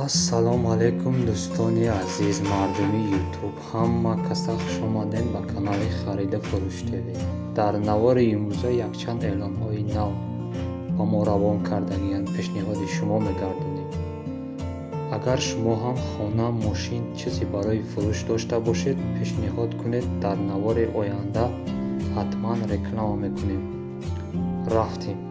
Ассалому алайкум, дӯстони азиз, мардуми Ютуб, ҳама каса хушомадед ба канали Хариду фурӯш ТВ. Дар навори имрӯза якчанд эълонҳои нав ба мо равон кардагианд, пешниҳоди шумо мегардонем. Агар шумо ҳам хона, мошин, чизе барои фурӯш дошта бошед, пешниҳод кунед, дар навори оянда ҳатман реклама мекунем. Рафтем.